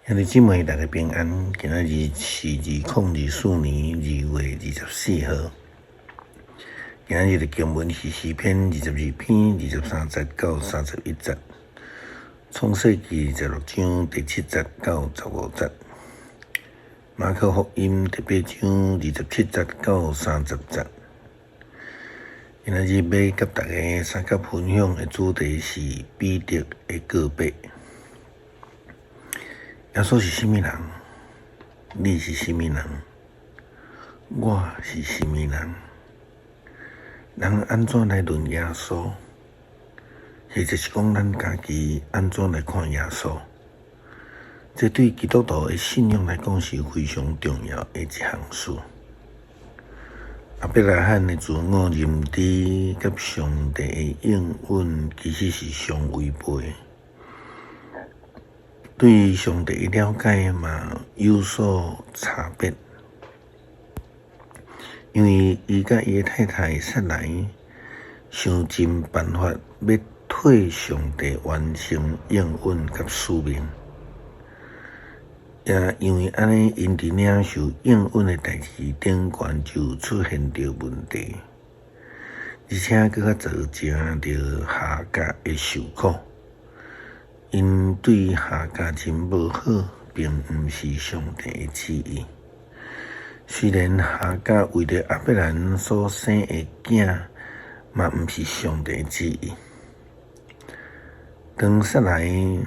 兄弟姊妹，大家平安。今仔日是2024年2月24號。今仔日的經文是詩篇22篇23節到31節，創世記26章第7節到15節，馬可福音第8章27節到30節。今仔日欲佮大家相佮分享的主題是彼得的告白。耶穌是啥物人？你是啥物人？我是啥物人？人按怎來論耶穌？或者是講咱家己按怎來看耶穌？這對基督徒的信仰來講是非常重要的一項事。亞伯拉罕的自我認知佮上帝的應允其實是相違背的。對上帝的了解嘛有所差別，因為伊佮伊的太太撒萊想盡辦法欲替上帝完成應允佮使命，也因為按呢，𪜶佇領受應允的代誌頂懸就出現著問題，而且閣較造成著夏甲的受苦。𪜶對夏甲真無好，並毋是上帝的旨意。雖然夏甲為著亞伯蘭所生的囝，嘛毋是上帝的旨意。當撒萊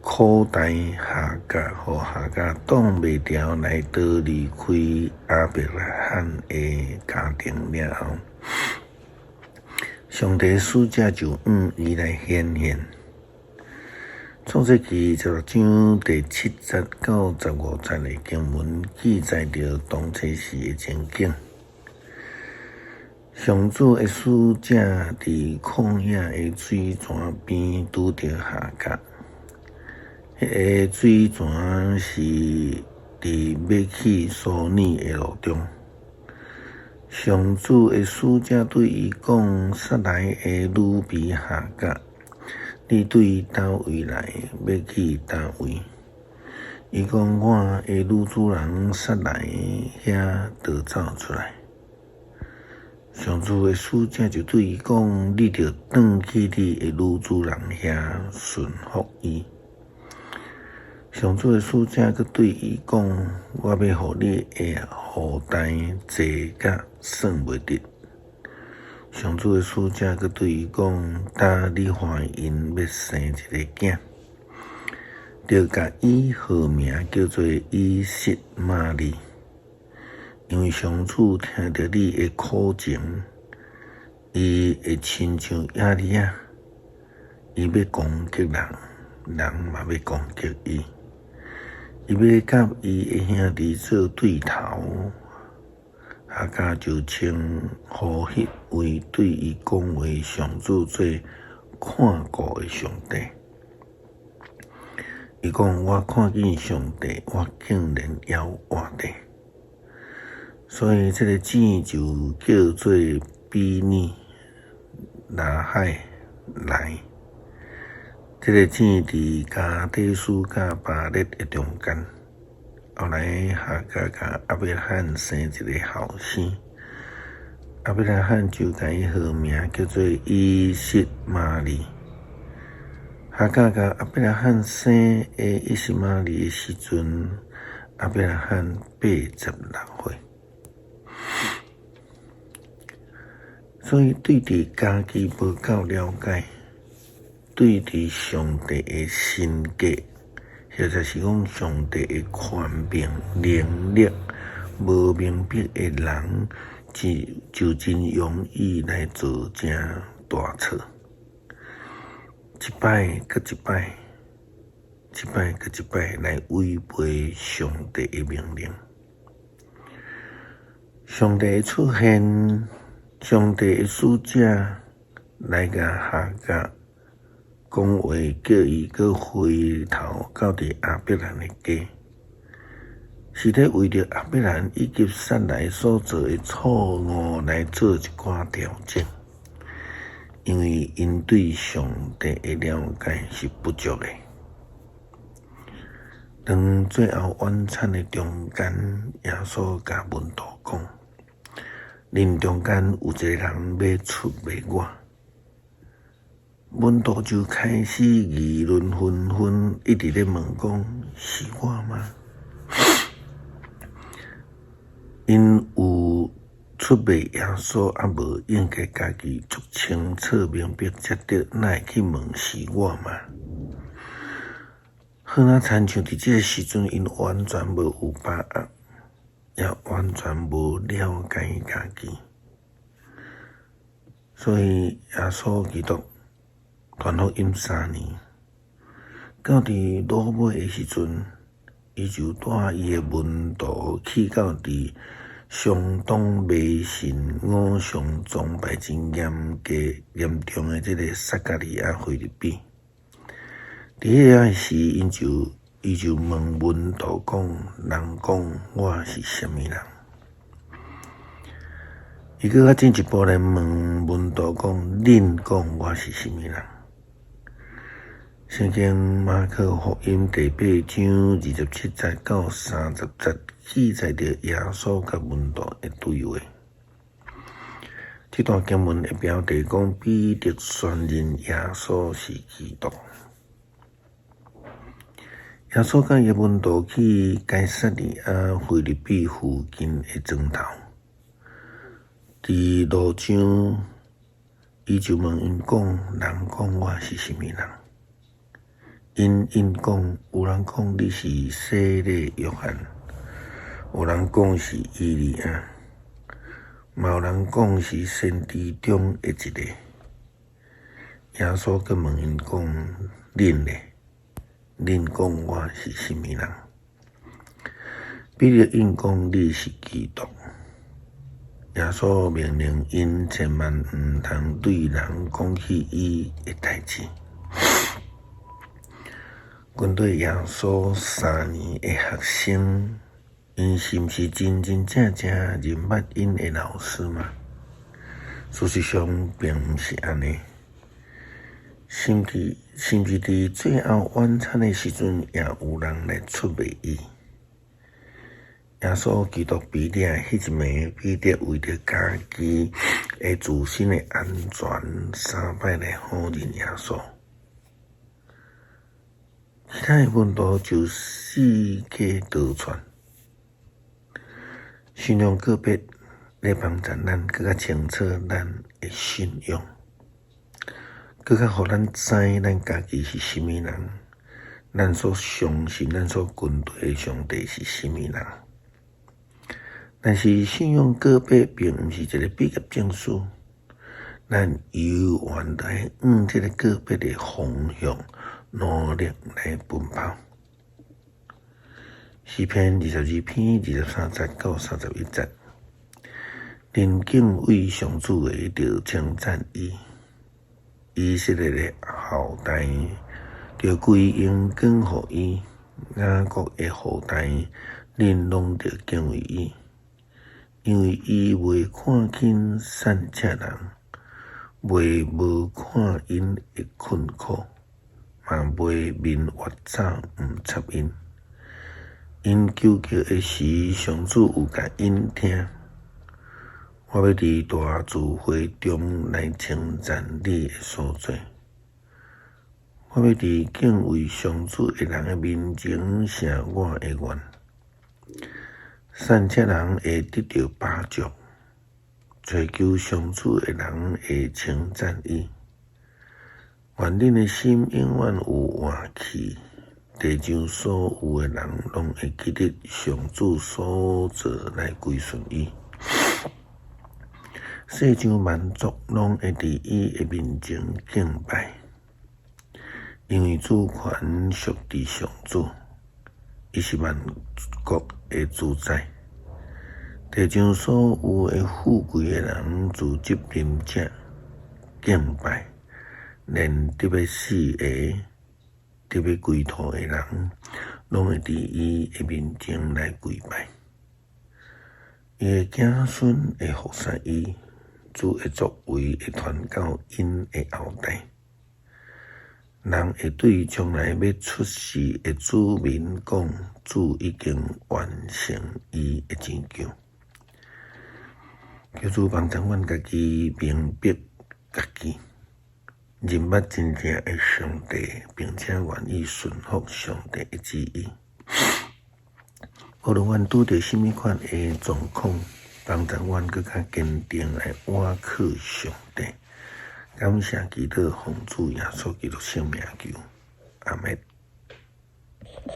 苦待夏甲，予夏甲擋袂牢來逃離開亞伯拉罕的家庭了後，上帝使者就向伊來顯現。創世記26章第7節到15節的經文記載著當初時的情景。上主的使者佇曠野的水泉邊拄著夏甲，彼个水泉是佇欲去書珥的路中。上主的使者對伊講：撒萊的女婢夏甲，你對佗位來，欲去佗位？伊講：我的女主人撒萊遐逃走出來。上主的使者就對伊講：你著轉去你的女主人遐順服伊。上主的使者閣對伊講：我欲予你的後代濟甲算袂得。上主的使者閣對伊講：今你懷孕欲生一个囝，著共伊號名叫做以實瑪利，因為上主聽著你的苦情，伊會親像以利亞，伊欲攻擊人，人嘛欲攻擊伊，伊欲佮伊的兄弟做對頭。夏甲就稱呼彼位對伊講話上主做看顧的上帝。伊講：我看見上帝，我竟然猶活著。所以這个井就叫做比珥拉海萊。這个井佇加低斯佮巴勒的中間。後來夏甲共亞伯拉罕生一个後生，亞伯拉罕就共伊號名叫做以實瑪利。夏甲共亞伯拉罕生的以實瑪利的時陣，亞伯拉罕86歲。所以對佇家己無夠了解，對佇上帝的神格，或者是講上帝的權柄、能力無明白的人，就真容易來做成大錯。一擺閣一擺，一擺閣一擺來違背上帝的命令。上帝的出現，上帝的使者來共夏甲講話，叫伊閣回頭到佇亞伯蘭的家，是咧為著亞伯蘭以及撒萊所做的錯誤來做一寡調整，因為𪜶對上帝的了解是不足的。當最後晚餐的中間，耶穌共門徒講：恁中間有一个人欲出賣我。門徒就開始議論紛紛，一直咧問講：是我嗎？𪜶有出賣耶穌猶無，應該家己足清楚明白才對，哪會去問是我嗎？好若親像佇這个時陣，𪜶完全無有把握，也完全無了解家己。所以耶穌基督傳福音3年，到佇落尾的時陣，伊就帶伊的門徒去到佇相當迷信偶像崇拜真嚴格嚴重的這个撒迦利亞腓立比。佇彼个時，伊就問門徒講：人講我是啥物人？伊閣較進一步來問門徒講：恁講我是啥物人？聖經馬可福音第八章27節到30節記載著耶穌佮門徒的對話。這段經文會表達講，彼得宣認耶穌是基督。耶穌佮伊的門徒去該撒利亞腓立比附近的莊頭，佇路上，伊就問𪜶講：人講我是啥物人？𪜶應講，有人講你是洗禮約翰，有人講是以利亞，嘛有人講是先知中的一个。耶穌閣問𪜶講：恁咧？恁講我是啥物人？彼得應講：你是基督。耶穌命令𪜶千萬毋通對人講起伊的代誌。跟綴耶穌3年的學生，𪜶是毋是真真正正認捌𪜶的老師嗎？事實上，並毋是按呢。甚至佇最後晚餐的時陣，也有人來出賣伊。耶穌基督被掠彼一暝，彼得為著家己的自身的安全，三擺來否認耶穌。其他的門徒就四界逃竄。信仰告白咧幫助咱閣較清楚咱的信仰，閣較予咱知咱家己是啥物人，咱所相信、咱所跟隨的上帝是啥物人。但是信仰告白並毋是一個畢業證書，咱猶原愛往這个告白的方向努力來奔跑。詩篇22篇23節到31節，恁敬畏上主的，著稱讚伊；以色列的後代，著歸榮光予伊；雅各的後代，恁攏著敬畏伊，因為伊袂看輕散赤人，袂無看𪜶的困苦，嘛袂面越走毋插𪜶。𪜶求告的時，上主有共𪜶聽。我欲佇大聚會中來稱讚你的所做。我欲佇敬畏上主的人的面前寫我的願。散赤人會得著飽足，追求上主的人會稱讚伊。願恁的心永遠有活氣，地上所有的人攏會記得上主所做來歸順伊。世上萬族攏會佇伊的面前敬拜，因為主權屬佇上主，伊是萬國的主宰。地上所有的富貴的人，自執政者敬拜，連得欲死的、得欲歸土的人，攏會佇伊的面前來跪拜。伊的子孫會服侍伊，主的作為會傳到𪜶的後代。人會對將來欲出世的子民講，主已經完成伊的拯救。求主幫助阮家己明白家己，認捌真正的上帝，並且願意順服上帝的旨意。無論阮拄著啥物款的狀況，幫助阮閣較堅定來倚靠上帝。感謝祈禱，奉主耶穌基督聖名求，阿們。